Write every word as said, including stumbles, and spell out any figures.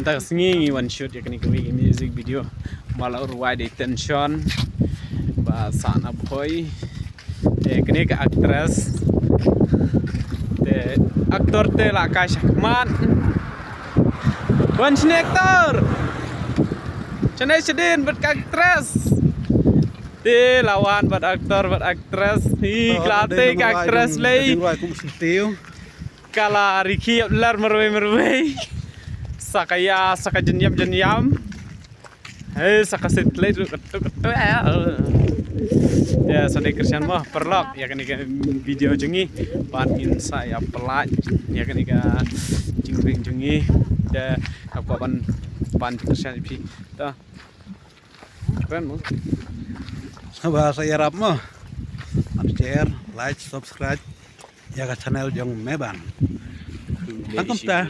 Ka sngi ngi wan shoot ïa kane ka music video. Ba la rwai da Tension, ba Sana Boy. Te kane ka actress. Te actor te la kai shakhmat. Wan shane actor. Shane shadien bad ka actress. Te la wan bad actor bad actress. Hi kla te ka actress lei. Ka la rikhi ïa lar marwei marwei. Sa ka ïa, sa ka jynïap jynïap. Hei, sa ka sit lei tu tu tu. Ya, sa dei kyrshan mo, paralok. Ïa kane ka video jong ngi. Ban ngin sa ïa pynlait. Ïa kane ka jingriang jong ngi. Te ka kwah ban, ban kyrshan ïa phi. Ta. Kren mo. Haba sa ïarap mo. Ban share, like, subscribe ïa ka channel jong me ban. Tang kumta.